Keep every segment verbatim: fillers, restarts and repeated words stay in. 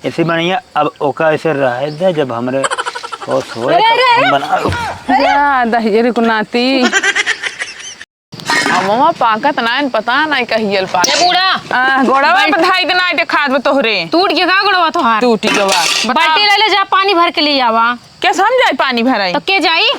ऐसी बढ़िया, अब ओका ऐसे रहे दे, जब हमरे होश होए, अरे, तब अरे, हम अरे। बना-, जा, दहिजरी को नाती। अब ममा पाकत नाइन, पता नाइ कहियल पाके। ए बूढ़ा। आ, गोड़वा बैठ। पे धाई दे नाइ देखात बा तोहरे। टूट गया का गोड़वा तोहार? टूट गवा। बताओ। बाल्टी ले ले जा, पानी भर के ले आवा। के हम जाई पानी भराई? तो के जाई?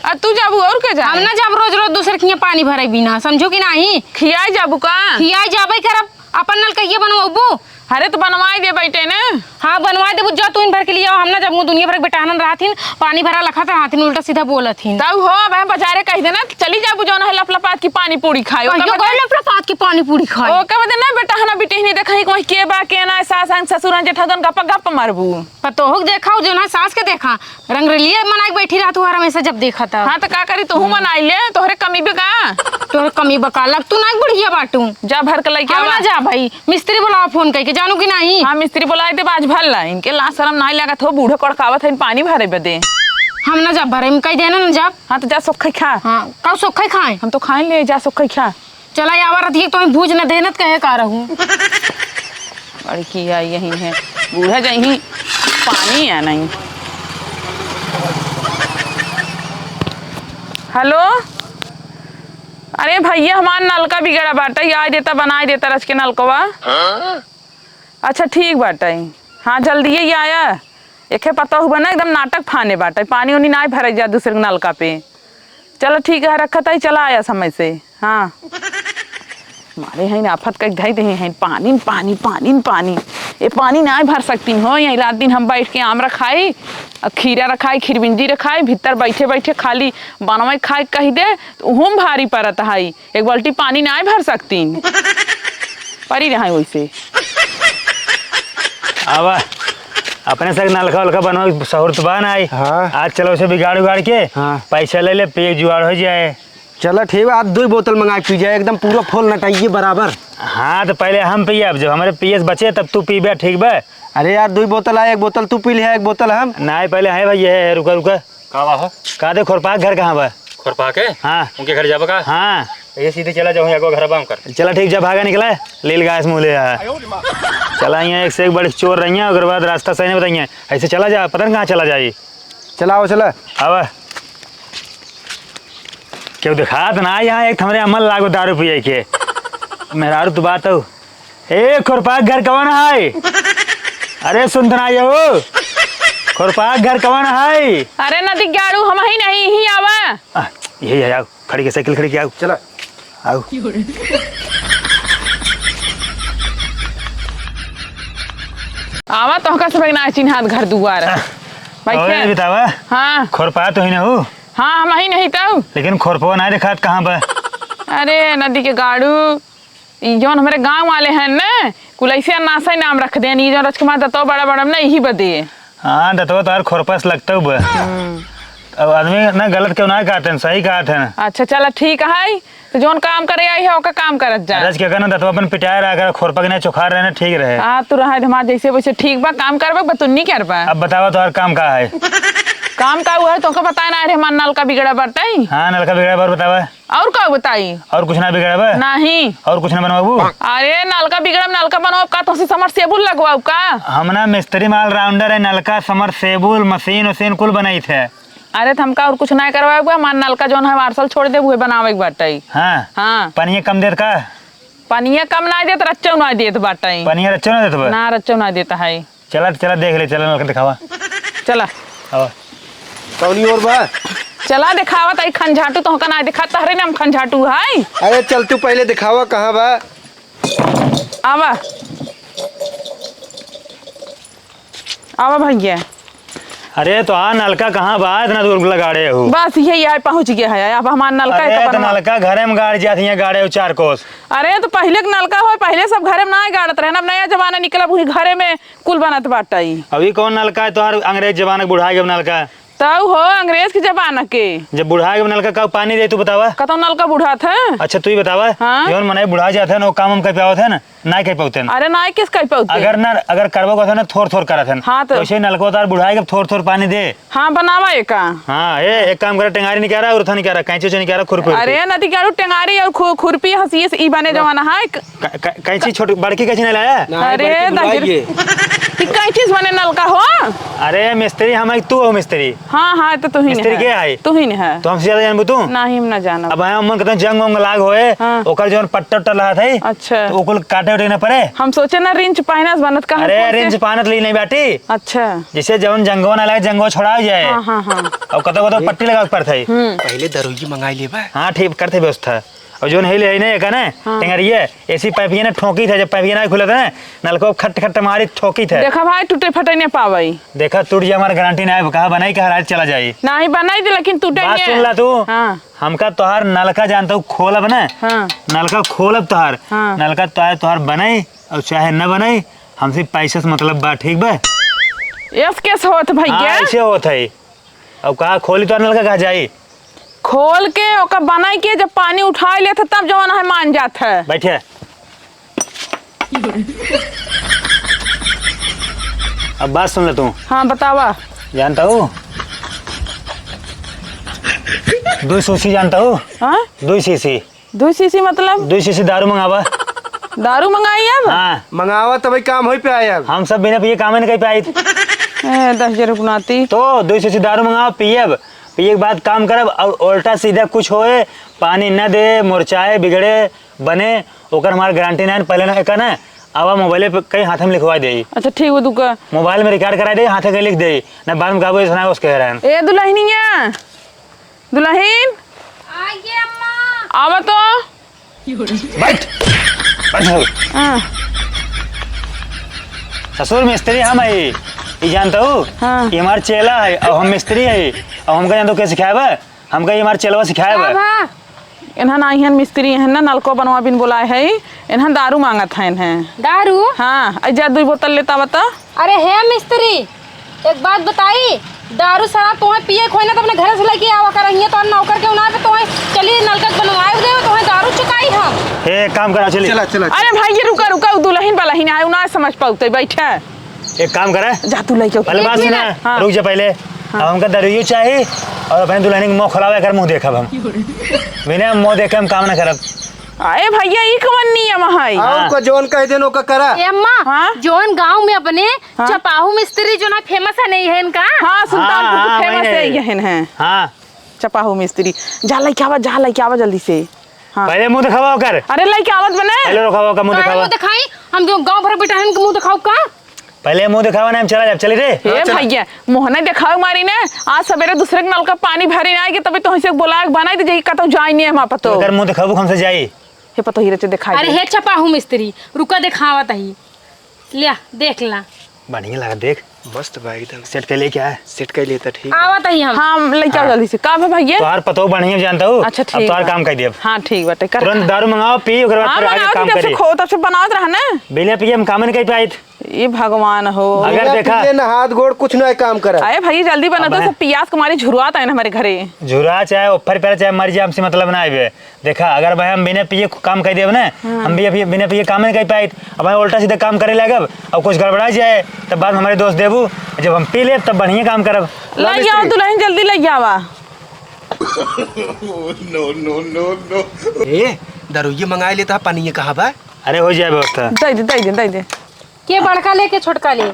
आ तू जाबू और के जाई? हम ना जाब रोज रोज दूसर के हियां पानी भराई बिना, समझो कि नाही? खियाई जाबू का? खियाई जाबे करब, अपन नलकहिया बनवाबू। अरे तो बनवाई दे बैठे ने। हाँ, बनवाई देबू, जा तू इन भर के लिए आओ, हम ना जाबू, दुनिया भर के बेटाहनन रहत हिन, पानी भरा लखत रहत हिन, उल्टा सीधा बोलत हिन। तब हो, अब हम बाजारे कहि देना, चली जाबू जौन है लपलपात की पानी पूरी खाए, ओकर कहियो बदे गई लपलपात की पानी पूरी खाए। ओकर बदे ना बेटाहना बिटिहनी देखा ही कोई के बा, के ना, सास आन, ससुर आन, जेठा जौन गप्पा गप्प मारबू। पतोहू के देखा, जौन है सास के देखा, रंगरेलिया मनाइ के बैठी रहतू हर हमेशा जब देखा तब। हाँ, तो का करी, तोहू हम्म। मनाइ ले, तोहरे कमी बे का? तोहरे कमी बा का? लग तू ना एक बुढ़िया बाटू। जा भर के लइके हम आवा। ना जा भाई, मिस्त्री बुलावा फोन कइके, जानू कि नाही? हाँ, मिस्त्री बुलाइ देब आज भर ला, इनके लाज सरम नाही लागत हो, बूढ़े कड़कावत है पानी भरे बदे। हम ना जा भरे, हम कहि देना ना जा। हाँ, तो जा सोखई खा। हाँ, का सोखई खाए? हम तो खाए ले, जा सोखई खा। चला आवा रतिया, तो भूज न देनत कहे का रहू। बड़की आई यही है, बूढ़ा जइही पानी आ नहीं। हेलो, अरे भइया, हमार नलका बिगड़ा बाटे, आइ देता, बनाइ देता रच के नलकवा। अच्छा ठीक बाटे, हाँ जल्दी ही आया। एखे पतोहू बा ना एकदम नाटक फाने बाटे, पानी उनी नाइ भरे जा दूसरे के नलका पे। चला ठीक है, रखत है, चला आया समय से। हाँ। मारे हैं आफत कइ धइ देहे हैं, पानी न पानी, पानी न पानी। ए पानी नाइ भर सकतीन हो, यहीं रात दिन हम बैठ के आम रखाई, अ खीरा रखाई, खिरबिंजी रखाई, भीतर बैठे बैठे खाली बनवे खाए कहि दे, त उहू में भारी परत है। एक बाल्टी पानी नाइ भर सकतीन। परी रहा वैसे। आवा, अपने से नलका उलका बनवा सहूर तो बा नाइ। हाँ। आज चला उसे बिगाड़ उगाड़ के हाँ। पैसा ले ले, पिए जुगाड़ होइ जाए। चला ठीक बा, आज दुइ बोतल मंगाइ के पी जाए, एकदम पूरा फुल नटाइए बराबर। हाँ, तो पहले हम पिए, अब जब हमरे पिए से बचे तब तू पीबे, ठीक बा? अरे यार, दुइ बोतल आए, एक बोतल तू पी लिहा, एक बोतल हम। नाइ, पहले है भाई, ये है, रुका, रुका। का बा हो? का दे, खुरपा के घर कहाँ बा? खुरपा के? हाँ। उनके घर जाबा का? हाँ। ये सीधे चला जाओ, यहाँ को घर बा उनकर। चला ठीक, जब भागा निकला, लील गाय से मुँह ले आया। चला, यहाँ एक से एक बड़ी चोर रही है, ओकर बाद रास्ता सही नहीं बताइए। ऐसे चला जा, पता नहीं कहाँ चला जाई। चला, आओ, चला। आवा। केहू देखात ना यहाँ, एक हमरे अमल लागो दारू पिए के। मेहरारू तो बात हो। ए, खुरपाक घर कवन है? अरे, सुनत ना हो? खुरपाक घर कवन है? अरे, नदी गाड़ू, हम ही नहीं, ही आवा। आ, यही है, आओ, खड़ी के साइकिल खड़ी के आओ। चला। आओ। आवा, तोहका सब ना चिन्हात घर दुआर। आ, भाई, और क्या? ये बतावा, हाँ। खुरपा तो ही ना हो? हाँ, हम ही नहीं तो। लेकिन खुरपवा ना देखात कहाँ बा? अरे, नदी के गाड़ू, ई जौन हमरे गाँव वाले हैं न, कुल ऐसे नासा नाम रख देन, ई जौन रचकुमार दतवा बड़ा बड़ा न, यही बदे। हाँ, दतवा तोहार खुरपा से लगता बा। हम्म। अब आदमी ना गलत केहू ना कहत हैं, सही कहत हैं। अच्छा, चला ठीक है, तो जौन काम करे आई है, ओका काम करत जा। रच के कहना, दतवा अपन पिटाए रहा, अगर खुरपा के ना चोखार रहे ना, ठीक रहे। हाँ, तू रहा, हमार जैसे वैसे ठीक बा, काम करबा, बतुन्नी करबा। अब बतावा, तोहार काम का है? काम का हुआ है, तोका बताए ना, अरे, हमार नलका बिगड़ा बाटे। हाँ, नलका बिगड़ा बार बतावा। और का बताई? और कुछ ना बिगड़ा बा? नहीं। और कुछ ना बनवाबू? अरे, नलका बिगड़ब, नलका बनवाब का? तोसे समरसेबुल लगवाब का? हम ना मिस्त्री, all rounder है, नलका, समरसेबुल, मशीन उशीन कुल बनाई थे। अरे, त हमका और कुछ ना करवाब का, हमार नलका जौन है, मार्शल छोड़ दे, उहे बनावे के बाटे। हाँ। हाँ। पनिया कम देत का? पनिया कम ना देत, रच्चो ना देत बाटे। पनिया रच्चो ना देत बा? ना, रच्चो ना देत है। चला, चला देख ले, चला नलका दिखावा। चला। आवा। कौनी ओर बा? चला देखावा, ताई खंझाटू तोहका ना देखा, तहरे नाम खंझाटू है। अरे चल तू पहले दिखावा कहाँ बा? आवा। आवा भैया। अरे तो आ नलका कहाँ बा? इतना दूर लगाड़े हो। बस यही आए पहुँच गया है, अब हमार नलका अरे एक तो बनवा। नलका घरे में गाड़ जात, यहाँ गाड़े हो चार कोस। अरे तो पहले के नलका हो, पहले सब घरे में ना गाड़त रहे ना, अब नया जमाना निकला, वही घरे में कुल बनत बाटइ। अभी कौन नलका है तोहार अंग्रेज जमाना के बुढ़ा गया नलका? तउ हो अंग्रेज के जमाना के। जब बुढ़ा गया नलका का पानी दे तू बतावा? कतौ नलका बुढ़ात है? अच्छा तू ही बतावा। हाँ? जौन मने बुढ़ा जात है ना वो काम हम कर पावत है ना? ना कर पावत है ना? अरे ना किस कर पावत है? अगर ना अगर करबो कहत है ना थोर थोर करत है ना। हाँ तो। वैसे नलका उतार बुढ़ा के थोर थोर पानी दे। हाँ बनावा एका। हाँ ए एक काम करे टेंगारी निकारा और था निकारा कैंची उची निकारा खुरपी उरपी। अरे नदी गाड़ू टेंगारी और खु-, खुरपी हंसी से ई बने जमाना है। क-, क-, कैंची छोटी, बड़की कैंची नहीं लाया? नहीं, अरे, बड़की बुलाई दाहिर। ये। कि कई चीज बने नलका हो? अरे मिस्त्री हम है, तू हो मिस्त्री? हाँ, हाँ, तो तू ही मिस्त्री न के है। आई? तू ही न है। तो हमसे ज्यादा जानबू तू? नहीं, हम ना जानब। अब हम मन कहते हैं जंग वंग लाग होए, हाँ। ओकर जौन पट्टा उट्टा लगा था, अच्छा। तो ओकुल काटे उटे न पड़े। हम सोचे ना रिंच पाइनस बनत कहाँ अरे, कौन से? रिंच पानत ली नहीं बाटी। अच्छा। जैसे जौन जंगवा ना लागे, जंगवा छोड़ा जाए। हाँ, हाँ, हाँ। और कतो कतो पट्टी लगावे के पड़त है। हम्म। पहले दरुई मंगाई लेबा। हाँ, ठीक करते व्यवस्था। और जौन है ले है ना, एका ना, हाँ। टेंगरिए, ऐसी पाइपिया ना ठोकी था, जब पाइपिया ना खुला था ना, नलको खट खट मारी ठोकी था। देखा भाई, टूटे फटे नहीं पावई। देखा, टूट जाए हमार गारंटी ना है, कहा बनाई, कहा रात चला जाई। नहीं बनाई दे, लेकिन टूटे बात नहीं। सुन ला तू। हाँ। हमका तोहार नलका जानता हूँ, खोलब ना। हाँ। नलका खोलब तोहार। हाँ। नलका तोहार, तोहार बनाई और चाहे न बनाई, हमसे पैसे से मतलब बा, ठीक बा? यस, कैसे होत भैया? हाँ, ऐसे होत है। अब कहा खोली तो नलका कहा जाई? खोल के ओका बनाई के जब पानी उठाई लेत है तब जवन है मान जात है। बैठे। अब बात सुन ले तू। हाँ, बतावा। जानता हूँ, दो सीसी जानता हूँ। हाँ? दो सीसी। दो सीसी मतलब? दो सीसी दारू मंगावा। दारू मंगाई अब? हाँ। मंगावा तबे काम होई पे आए अब। हम सब बिना पिए काम ही नहीं कर पाई। ए, दस हजार रुपनाती। तो दो सीसी दारू मंगावा, पियब। पिए के बाद काम करब और उल्टा सीधा कुछ होए, पानी न दे, मोरचाए, बिगड़े, बने, ओकर हमार गारंटी नहीं। पहले ना एका ना आवा मोबाइल पे कहीं हाथ में लिखवा दे। अच्छा ठीक, वो दुका। मोबाइल में रिकॉर्ड करा दे, हाथे के लिख दे, ना बाद में गाबो ऐसा ना उसके रहन। ए दुल्हनिया, दुल्हन, आइए अम्मा। आवा तो। बैठ, बैठ ससुर। हाँ। ससुर मिस्त्री हम है, ये जानता हूँ? हाँ। ये हमार चेला है, अब हम मिस्त्री है, अब हमका जानता हूँ क्या सिखाए बा? हमका ये हमार चेलवा सिखाए बा। हाँ, हाँ। इन्हन आई हन मिस्त्री, इन्हन ना नलको बनवा बिन बोलाए है, इन्हन दारू मांगत है इन्हन। दारू? हाँ, ऐ जा दुई बोतल लेता बता। अरे हे मिस्त्री, एक बात बताई, दारू शराब तोहे पिए के होई ना तो अपने घरे से लेके आवा कर, हियां तो नौकर के उनार पे तोहे चली नलका बनवाए दे, तोहे दारू चुकाई हम। हे, एक काम करा, चली। चला, चला, चला। अरे भाई, ये रुका, रुका, उ दुल्हन वाला ही ना है, उ ना समझ पाउते, बैठे। एक काम करे, जा तू लेके पहले बात सुना, हाँ। रुक जा पहले। हाँ। अब हमका दरुइयो चाही और अपने दुल्हन के मुंह खोलावे कर मुंह देखब हम। बिना मुंह देखे हम काम ना करब। अरे भैया, ई कवन नियम है? हाँ। का जौन कह देन ओका करा। ए अम्मा, हाँ? जौन गांव में अपने हाँ। चपाहू मिस्त्री जो ना फेमस है, नहीं है इनका? हाँ, सुल्तानपुर हाँ, के हाँ, फेमस वही है, नहीं। यहन है। हाँ। चपाहू मिस्त्री। जा लइके आवा, जा लइके आवा जल्दी से। हाँ। पहले मुंह दिखावा ओकर। अरे लइके आवत बने। पहले रोकावा ओकर मुंह काहे दिखावा। मुंह दिखाई? हम जो गांव भर बेटा है, इनके मुंह दिखाओ का? पहले मुंह दिखावा ना, हम चला जाब, चली रे। हे हाँ, चला। भैया, मुंह नहीं दिखाओ मारी ने। आज सवेरे दूसरे के नलका पानी भरी ना आएगी, तभी तो हमसे बोला बनाई दे, कतौ जाई नहीं हम पतो। ओकर मुंह दिखाबू, हमसे जाई। हे पतो ही रहते दिखाई अरे दे। हे चपाहू मिस्त्री, रुका दिखावा तही। लिया, देख ला। बढ़िया लगा, देख। मस्त बा एकदम। सेट कर ले क्या है? सेट कर लेता, ठीक बा। आवत ही हम। हाँ, लइके आओ हाँ। जल्दी से। का बा भैया? तोहार पतो बढ़िया जानता हूँ। अच्छा, अब ठीक तोहार बा। काम कर दिया। हाँ, ठीक बाटे, कर। तुरंत दारू मंगाओ, पी, ओकर बाद हाँ, फिर आगे मंगाओ, काम जब से करी। खो, तब से बनावत रहा ना। बिना पिए हम काम नहीं कर पाइत। ये भगवान हो। अगर बिना देखा पिए ना हाथ गोड़ कुछ ना काम करा। अरे भैया, जल्दी बना अब दो, है। सब पियास के मारे झुरवात है ना हमारे घरे। झुरा चाहे ऊपर पर चाहे मर जाए, हमसे मतलब ना आवे। देखा, अगर भाई हम बिना पिए काम कर देब ना, हाँ। हम बिना पिए, बिना पिए काम नहीं कर पाइत। अब भाई उल्टा सीधा काम करे लागब, अब कुछ गड़बड़ा जाए, तब बाद में हमारे दोस्त देबू, जब हम पी लेब, तब बढ़िया काम करब। ला लइ आओ मिस्त्री। दुल्हन, जल्दी लइ आवा। No, no, no, no। ए, दरुइये मंगाए लेता, पानी ये कहाँ बा? अरे, हो जाए व्यवस्था। दे दे, दे दे, दे दे। के बड़का लेके छोटका ले?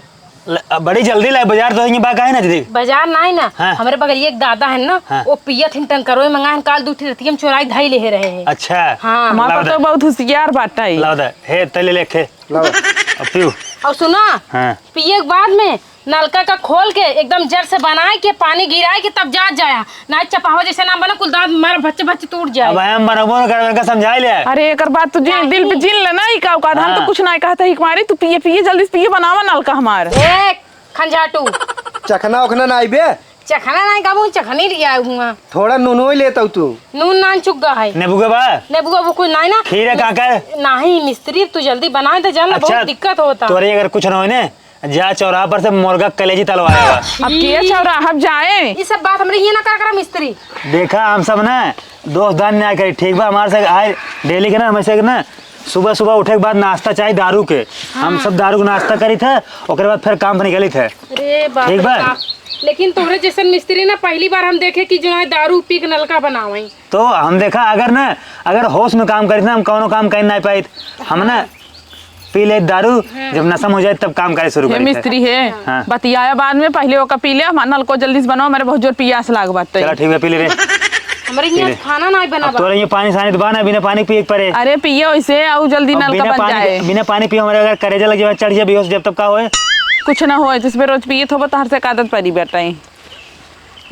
ल-, बड़ी जल्दी लाए, बाजार तो यहीं बा, काहे ना दीदी? बाजार ना है ना, हाँ। हमरे बगलिए एक दादा है ना, हाँ। वो पियत हिन टंकरो मंगा हन, काल दू ठे रतियम चोराई धाई ले रहे हैं। अच्छा। हाँ। हमार लाओ पतोह दे। बहुत होशियार बाटे। लाओ दे। हे, तले ले खे। लाओ। अब पीऊ। और सुना, हाँ। पिए के बाद में नलका का खोल के एकदम जड़ से बनाए के पानी गिराए के तब जात जाया। ना चपाहो जैसे नाम बना, कुल दांत मार भच्चे भच्चे टूट जाए। अब हम बनबो न करबे, इनका समझाई ले। अरे, एकर बात तू जिन, नहीं। दिल पे जिन ले ना, ई का औकात, हम तो हाँ। कुछ नहीं कहता ही कुमारी, तू पिए, पिए, जल्दी से पिए, बनावा नलका हमार। ए, खंजाटू। चखना उखना ना आइबे? चखना नहीं कहबू, चखनी लिया हुआ। थोड़ा नूनो ही लेता हूँ तू। नून नान चुक गया है। नेबुआ बा? नेबुआ वो कुछ नहीं ना। खीर है, काकर? नहीं, मिस्त्री, तू जल्दी बनाए तो जान, अच्छा, बहुत दिक्कत होता। तोरे अगर कुछ ना होने, जा चौराहा पर से मुर्गा कलेजी तलवाया बा। अब के चौराहा पर जाए? ये सब बात हमरे ये ना कर करा मिस्त्री। देखा, हम सब ना दोस्त दान न्याय करी, ठीक बा? हमारे से आए डेली के ना, हमेशा के ना सुबह सुबह उठे के बाद नाश्ता चाही दारू के। हम हाँ। सब दारू के नाश्ता करी थे, ओकरे बाद फिर काम पर निकली थे। अरे बाप ठीक रे बा? बाप। लेकिन तोहरे जैसन मिस्त्री ना पहली बार हम देखे कि जो है दारू पी के नलका बनावे। तो हम देखा अगर ना, अगर होश में काम करी ना, हम कौनो काम कर ना पाई। हम ना पी ले दारू, हाँ। जब नशा में हो जाए तब काम करे शुरू हे करी। मिस्त्री हे, हाँ। बतियाया बाद में, पहिले ओका पी ले, हमार नलको जल्दी से बनवा, हमरे बहुत जोर पियास लाग बाटे। चला ठीक बा, पी ले रे। हमरे यहाँ पी ले। खाना नाहीं बना अब बा। तोरे यहाँ पानी सानी तो बा ना, बिना पानी पिए के परे। अरे पिए वैसे, आउ जल्दी अब नलका बिना बन पानी जाए। के, बिना पानी पिए हमरे अगर करेजा लग जाए, चढ़ जाए बेहोश, जब तब का होए? कुछ ना होए, जिस पे रोज पिए थोबो, तहर से एक आदत परी बेटा।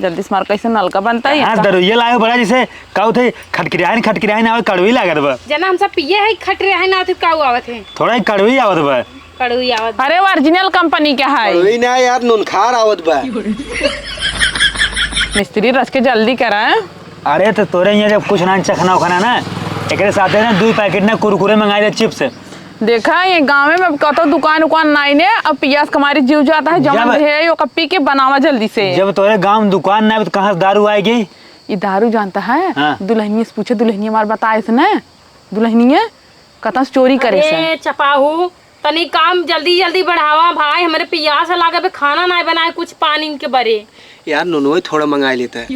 जल्दी से मार, कैसे नलका बनता है हाँ, इसका? दरुइया लागे बड़ा, जैसे का होते, खटखिरियाइन, खटखिरियाइन आवे, कड़वी लागत बा। जना हम सब पिए है, खटखिरियाइन आवत है, का आवत है? थोड़ा ही कड़वी आवत बा। कड़वी आवत बा। अरे, original company का है। कड़वी ना यार, नूनखार आवत बा। मिस्त्री रच के जल्दी करा। अरे, तो तोरे यहाँ जब कुछ ना चखना उखना ना, एकरे साथे ना दो पैकेट ना कुरकुरे मंगाई दे, chips। देखा, ये गाँव में अब कतो दुकान उकान नाई ने, अब पियास के मारे जीव जाता है, जमन जब, रहे, यो कब पी के बनावा जल्दी से। जब तोरे गाँव में दुकान ना आवे, तो कहाँ से दारू आएगी? ये दारू जानता है, हाँ। दुल्हनिया से पूछे, दुल्हनिया मार बताए से ना, दुल्हनिया कतौ से चोरी करे से। अरे चपाहू, तनी काम जल्दी जल्दी बढ़ावा भाई, हमरे पियास लागे बे, खाना नाई बनाए, कुछ पानी के बरे। यार, नूनवे थोड़ा मंगाई लेता है।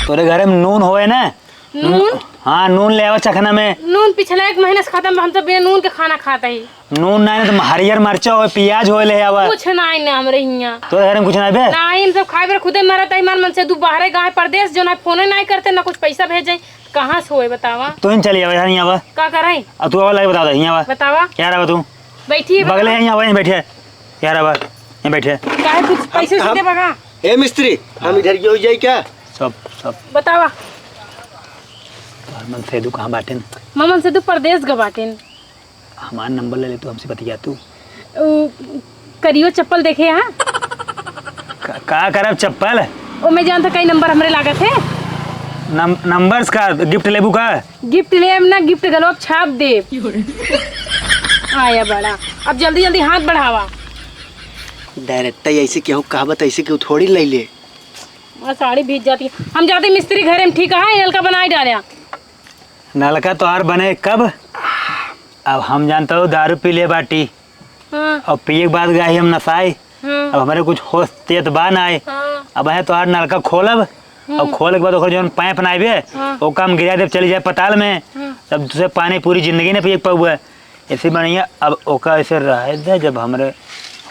तोरे घरे में नून होए ना, नून? हाँ, नून ले आवा चखना में। नून पिछला एक महीना से खतम बा, हम तो बिना नून के खाना खात ही। नून नाई ना तो हरियर मरचा होए, पियाज होए, ले आवा। कुछ नाई ना हमरे हियाँ। तोरे घर में कुछ नाई बे? नाई, हम सब खाए बेर खुदे मरत ही, मन मन से दू बाहरे गाँव परदेस, जो ना फोने नाई करते, ना कुछ पैसा भेजे, कहाँ से होए बतावा? तू ही चली आवा, यहाँ आवा। का कराई? अब तू आवा, लगे बता दे, यहाँ आवा। बतावा। यार आवा तू। बैठी है बगले बतावा। यहीं आवा, यहीं बैठे। यार आवा, यहीं बैठे। काहे कुछ पैसे हम, सीधे हम, बगा? ए मिस्त्री, हम इधर के हो जाई क्या? सब, सब। बतावा। तोहर मनसेदू कहाँ बाटेन? ममन से तू परदेस ग बाटेन। हमार नंबर ले ले तू, हमसे बतिया तू। उ, करियो चप्पल देखे, हाँ? का, का करब चप्पल? ओ, मैं जानता कई नंबर हमरे लागत है। नम-, नंबर्स का, गिफ्ट लेबू का? गिफ्ट लेब ना, गिफ्ट गलवा छाप देब। आया बड़ा, अब जल्दी जल्दी हाथ बढ़ावा। डायरेक्ट ऐसे केहू कहबा त ऐसे केहू थोड़ी ले ले। हमार साड़ी भीज जाती है। हम जाते मिस्त्री घरे में, ठीक है, नलका बनाई डाल्या। नलका तोहार बने कब? अब हम जानता हूँ दारू पी ले बाटी। हाँ। और पिए के बाद गाही हम नसाई। हाँ। अब हमरे कुछ होश तेत बा ना आए। हाँ। अब है तोहार नलका खोलब, हम्म। और खोले के बाद ओकर जौन पाइप ना आइबे, हाँ। ओका हम गिरा देब, चली जाए पताल में। हाँ। तब तुसे पानी पूरी जिंदगी ना पिए के पउबे। ऐसे बढ़िया, अब ओका ऐसे रहे दे, जब हमरे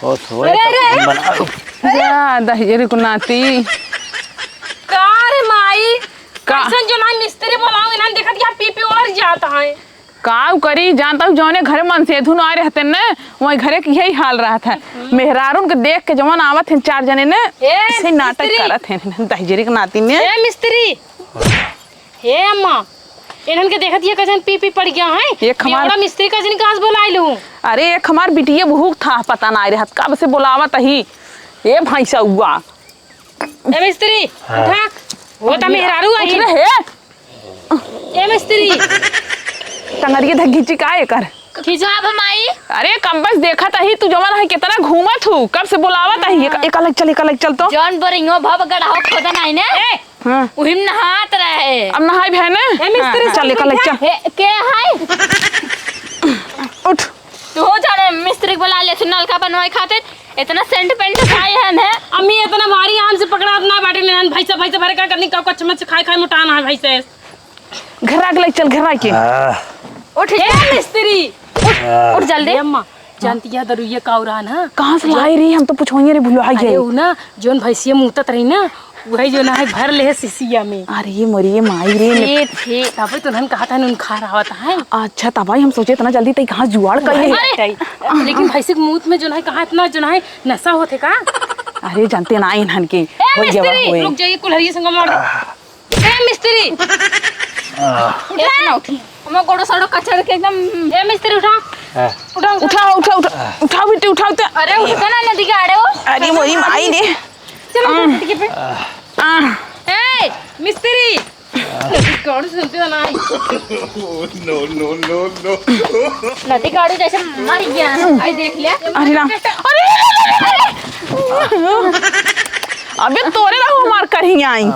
होश होए अरे, तब अरे, हम अरे। बना-, अरे। जा, दहिजरी को नाती। का रे माई? का? कैसन जो ना मिस्त्री बोलाओ, इन्हन देखत यहाँ पी पी और जाता है। का करी, जानता हूँ, जौने घरे मनसेधु ना रहते न, वही घरे के यही हाल रहत है। हम्म। मेहरारून के देख के जवन आवत हैं चार जने न, ए, ऐसे नाटक मिस्त्री। करत हैं, दहिजरी के नाती ने। ए, मिस्त्री। हे अम्मा, इन्हन के देखत ये कजन पी पी पड़ गया है। एक हमार ये बड़ा मिस्त्री कजन कहाँ से बोलाई लूँ? अरे, एक हमार बिटिया भूख था, पता ना रहत, कब से बोलावत ही। ए भैंसा हुआ। ए मिस्त्री, हाँ। उठा। वो त मेहरारू आई। उठ रे, हे। ए मिस्त्री। टंगरिया धक घींची का एकर? खिंचवा अब माई। अरे कब से देखत ही तू जवन है कितना घूमत हू, कब से बुलावत ही? एक, एक अलग चल, एक अलग चल तो। जौन बोरिंगो भव गढ़ाओ खोदन आई ने। ए, हाँ। उहिम नहात रहे। अब नहाई भे ने? ए मिस्त्री, हाँ, चल, एक अलग चल। हे, के है? उठ। तू हो जाने मिस्त्री के बुला ले, नलका बनवाए खातिर। इतना सेंट पेंट खाए हैं, हैं? अम्मी, इतना भारी आम से पकड़ा, इतना बाटे में भैंसा, भैंसा भरे का करनी, का कच्चा मच्चा खाए, खाए मोटाना है भैंसा। घर आके ले चल, घर आके। आह। उठ ए, जा। मिस्त्री। उठ, आह। उठ जल्दी। ए अम्मा, जानती है दरुइया का उरान है? कहाँ से लाई रही? हम तो पुछवइया रे, भुलवा अरे गए। उ ना, जौन भैंसिया मूतत रही ना, वही जो ना है भर ले है सिसिया में। अरे ये मरिए माई रे। ए, थे, तबे तो उन्हन कहा था, उन्हन खा रहा था, हैं? अच्छा, तबाई हम सोचे इतना जल्दी तई कहाँ जुआड़ कर ले। अरे, लेकिन भैंसी के मूत में जो ना है, कहाँ इतना जो ना है, नशा होते का? अरे, जानते ना इन्हन के। ए, हो गया मिस्त्री, होए। रुक जाइए, कुल्हरिया संग मार दे। ए, मिस्त्री। उठा ना, उठी। हमार गोड़ो सड़ो कचर के एकदम। ए, मिस्त्री, उठा। हाँ। उठा, उठा। उठा, उठा, उठा। उठा, बेटी, उठा, उठा। अरे, उठा ना, नदी के आड़े हो। अरे, मोरी माई रे। चलो, उठा, उठा, उठा। ए, मिस्त्री। कौन सुनते हो ना? No, no, no, no। नटी काढ़ू जैसे मर गया। आई देख लिया। अरे राम। अरे, अरे, अरे, अरे। अबे तोरे ला हमार करही आई।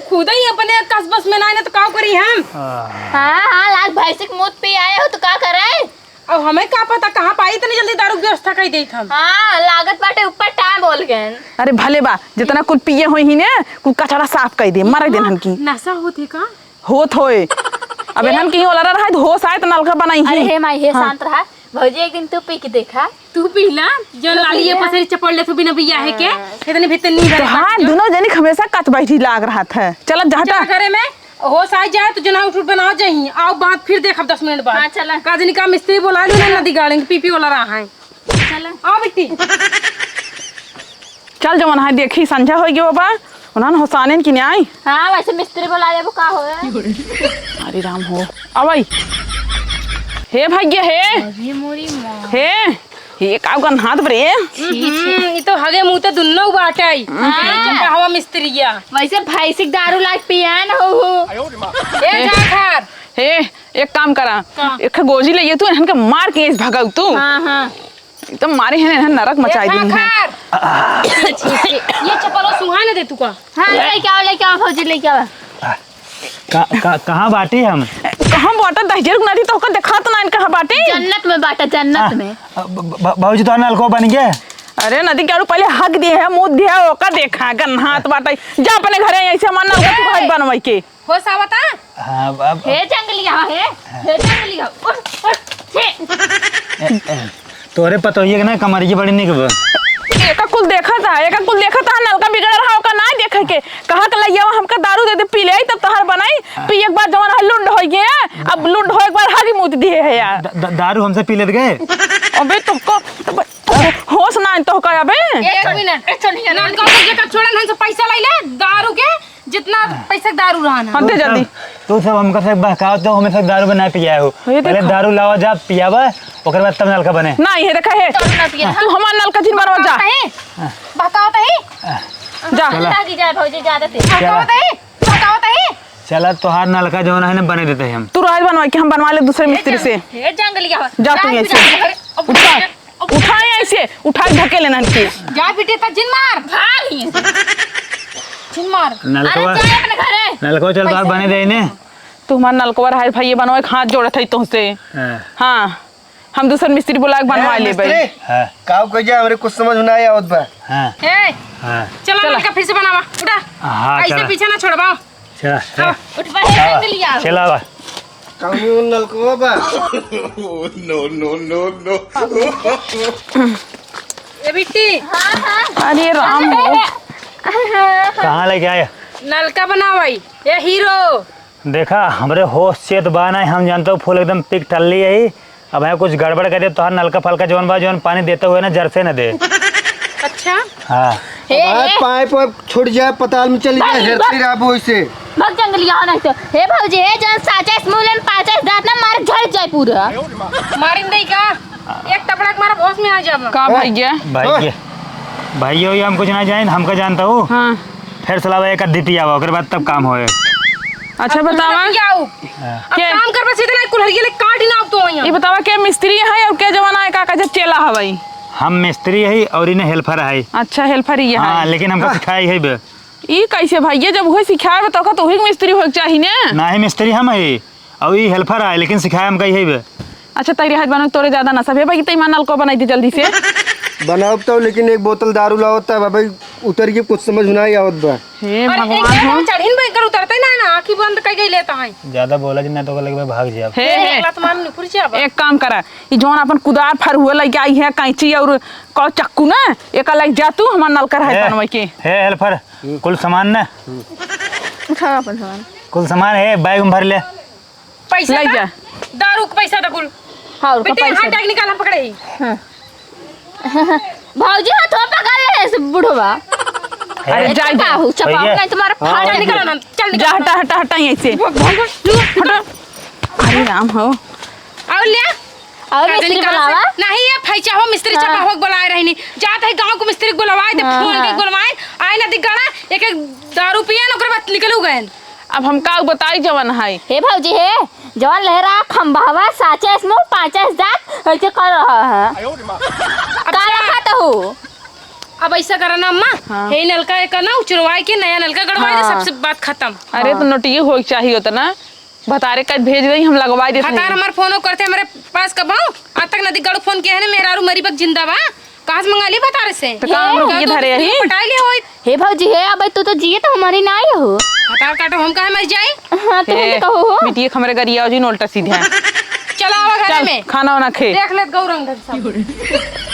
खुद ही अपने कस बस में ना आए ना तो का करी हम? हाँ, हाँ, लाल भैंसी के मूत पी आए हो तो का करे? अब हमें का पता कहाँ पाई इतनी जल्दी दारू के व्यवस्था कर देत हम। हाँ, लागत बाटे ऊपर टाइम बोल गए। अरे भले बा, जितना कुल पिए होई ही ने, कुल कचरा साफ कर दे, मारे देन हमकी। नशा होते का? होत होए। अब इन्हन कहीं ओलरा रहा है, तो होश आए तो नलका बनाई अरे ही। हे माई, हे हाँ। शांत रहा। भौजी, एक दिन तू पी के देखा। तू पीला, जो तू लाली ये पीला। पसेरी चपड़ ले तू बिना बियाहे के, हाँ। इतनी भीतर नहीं तो भरे हाँ, पानी। दोनों जनी हमेशा कत बैठी लाग रहा था। चल, जा हटा। चल घरे में, होश आ जाए तो जना उठ उठ बनाओ जाही। आओ बात फिर देखब दस मिनट बाद। हाँ, चला। का जनी का मिस्त्री बोला ली ना, नदी गाड़ेंगे, पी पी वाला रहा है। चला। आओ बिट्टी। चल जवन है देखी, संझा होइ गयो बा, उन्हन होसानेन की न्याय। हाँ, वैसे मिस्त्री बोला लेबो का होए? अरे राम हो, अवई। हे भाग्य हे। अरे मोरी माँ। हे, ये का गन्हात बरे? छी, छी। हम्म, ई तो हगे मुँह ते दुन्नो बाटे। हाँ। चुपा हवा मिस्त्रिया। वैसे भैंसी के दारू लाग पिया न हो हो। ए जाखर। हे, एक काम करा। का? एक गोजी ले ये तू, इनके मार के इस भगाऊ तू। हाँ, हाँ। एकदम मारे हैं ना, नरक मचाई दी है। खाखर। छी, छी, छी। ये चप्पलो सुहा न दे तू का? हाँ, लेके आओ, लेके आओ, भौजी, लेके आओ। का, का, कहाँ बाटी हम? कहाँ बाटा? दहिजर नदी तो ओकर देखात ना, कहाँ बाटी? जन्नत में बाटा, जन्नत हाँ, में। ब-, ब-, भौजी, तो नलको बन गए। अरे, नदी के आरू पहले हक दिए है, मुँह दिया, ओका देखा, गन्हात बाटा। जा अपने घरे, ऐसे हमार नलका तू ए! भाई बनवाई के। होश आवता? हाँ, अब, अब हे जंगलिया, हे, हे जंगलिया, उठ, उठ, छे। ए, ए, तोरे पतोहिए के ना कमरिया बड़ी निक बा। एका कुल देखा था, एका कुल देखा था, नलका बिगड़ रहा, ओका ना देखे के। कहा के लइया हमका दारू दे दे, पी ले, तब तोहार बनाई। हाँ। पिए के बाद जवन है लुंड होइ गए, अब लुंड होए के बाद हागी मुत दिए है यार। द-, द-, दारू हमसे पी लेत गए। अबे तुमको, तुम, होश ना तो का अबे। एक मिनट, ए, चल, ये नलका को जेकर छोड़न हमसे पैसा ले ले, दारू के, जितना पैसा के दारू रहा ना। हाँ, दे तू जल्दी। सब, तू सब हमका से बहकाओ तो हमें सब दारू बना पियाए हो। ये पहले देखो। दारू लावा जा पियावा, ओकर बाद तब नलका बने। ना, ये देखा है। दारू ना पिए, तू हाँ। हमार नलका जिन बनवा जा। बहकाओ तही। बहकाओ तही। जा। चला। लागी जाए भौजी, जा देते। चला। बहकाओ तही। बहकाओ तही। चला, तोहार नलका जौन है ना, बने देते हैं हम। तू रह बनवा के हम बनवा ले दूसरे मिस्त्री से। हे जंगलिया हो। जा तू जा, यहाँ से। जा, जा, जा। उठा। उठाए ऐसे, उठाए धकेले ना के। जा बेटे, त जिन मार। भाग ही। जिन मार। नलकवा, अरे, जा अपने घरे। नलकवा चल, बाहर पैसा बने दे इन्हें। तू हमार नलकवा रहा है, भाई, ये बनवा के हाथ जोड़त है तुमसे। हाँ। हाँ, हम दूसर मिस्त्री बुला के बनवा ए, लेबे। मिस्त्री? हाँ। काऊ कह जा, हमरे कुछ समझ में ना आवत बा। हाँ। ए, हाँ। चलो, चलो। नलका फिर से बनावा। उठा। हाँ, ऐसे चलो। पीछे ना छोड़बा। चला, चला। हाँ, उठबा है, आवा, जल्दी लिया। चला आवा। कौनो नलकवा बा? No, no, no, no। ए बिट्टी। हाँ, हाँ। अरे राम हो। कहाँ लेके आए? नलका बनावाई। ए हीरो। देखा, हमरे होश चेत बा ना, हम जानते हो फूल एकदम पिक टल्ली है। अब है कुछ गड़बड़ कर दे, तोहार नलका फलका जौन बा, जौन पानी देते हुए ना, जर से न दे। अच्छा। हाँ। हे, अब हे। पाइप वाइप छूट जाए, पताल में चली जाए, भाई, हेरती भाई। रहबो इसे। भाग जंगलिया हो नहीं तो। हे भौजी, हे जौन साचा स्मूलन पाचा जात ना, मार झड़ जाए पूरा। मारिन नहीं का? एक टपड़ा के मारा होश में आ जाब। का भैया? भाई हाँ। ये, भाई ये हम कुछ ना जाइन, हमका जानता हूँ। हाँ। फिर सलावा एक अद्धी पियावा, ओकर बाद तब काम होए। अच्छा, अब बतावा। तुम जाओ। हाँ। अब के? काम करबा सीधे ना, कुल्हड़िया ले काट ही ना अब तो यहाँ। ये बतावा, के मिस्त्री है और के जवाना है, का, का जब चेला हवाई? हम मिस्त्री है और इन्हें हेल्पर है। अच्छा, हेल्पर ही है। हाँ, लेकिन हमका हाँ। सिखाई है बे। ई कैसे भाई? ये जब उहे सिखाए बा, तो का तो उही के मिस्त्री होए के चाही ने? नाही, मिस्त्री हम है और ई हेल्पर है, लेकिन सिखाए हमका ही है बे। अच्छा, तैयारी हाथ बनो, तोरे ज्यादा ना सब है भाई, तैमान नलको बनाई दे जल्दी से। बनाओ तो, लेकिन एक बोतल दारू लाओ तब भाई उतर के कुछ समझ ना आवत बा। हे अरे, एक भगवान बार हो। हम चढ़िन बा, एकर उतरते ना, ना, आँखी बंद कई गई लेता है। ज्यादा बोला जी, ना तो लगे भाग जाब। हे, हे, हे। एक लात मार निकुर जाब। एक काम करा, ई जौन अपन कुदार फर हुए लइके आई है, कैंची और कौ चक्कू ना, एका लइके जा तू, हमार नलका रहे हे, बनवे के। हे हेल्पर, कुल सामान ना? उठाओ अपन सामान। कुल सामान है, बैग में भर ले। पैसा ले का? जा। दारू के पैसा दा कुल। हाँ, और का बेटी, पैसा? हाथ बैग निकाल, हम पकड़े ही। हाँ। भौजी, हाथ पकड़ ले से बुढ़वा। अरे, अरे, जाए दे। का हो, चपाओ भैया। नहीं, तुम्हारा हाँ, फाड़ चल निकल। निकल ना, चल निकल। जा, हटा, हटा, हटा, यहीं से। भाग, भाग, भाग। हटा। अरे राम हो। और ले। और का मिस्त्री जनी कहाँ से? बुलावा? नहीं, ये फैचा हो, मिस्त्री हाँ। चपाहो के बुलाए रहनी। जात है गाँव को मिस्त्री के बुलवाए, ते हाँ, फोन के हाँ। बुलवाए, आए ना दिख गड़ा, एक एक दारू पिए ना, ओकर बाद निकलू गए। अब हम का बताई जवन है। हे भौजी हे, जवन लहरा खंभावा साचे इसमें पाँचे जात ऐसे कर रहा है। अब का जा। रखा तो हो? अब ऐसा करा ना अम्मा, हाँ। हे नलका एक ना उचरवाए के नया नलका गड़वाए दे, हाँ। सबसे बात खत्म। अरे तो हाँ। नोटिये होए के चाहिए होता ना। भतारे का भेज दई, हम लगवाई देत हई। भतार हमार फोनो करते हमरे पास कबहूँ, आज तक नदी गड़ू फोन किया है ना, मेहरारू मरी बक जिंदा बा। कहाँ से मंगा ली भतार से? तो का हम रुपये धरे ही? पटाई ले होई। हे भौजी, हे, अब तू तो जिए तो हमारी ना आई हो। भतार काटो, हम काहे मर जाई? हाँ, तो हे, हम कहो हो। बिटिया, हमरे गरिया जी नोल्टा सीधे। चलो, आवा घर चल, में। खाना वाना खे। देख लेत गौरंग घर सब।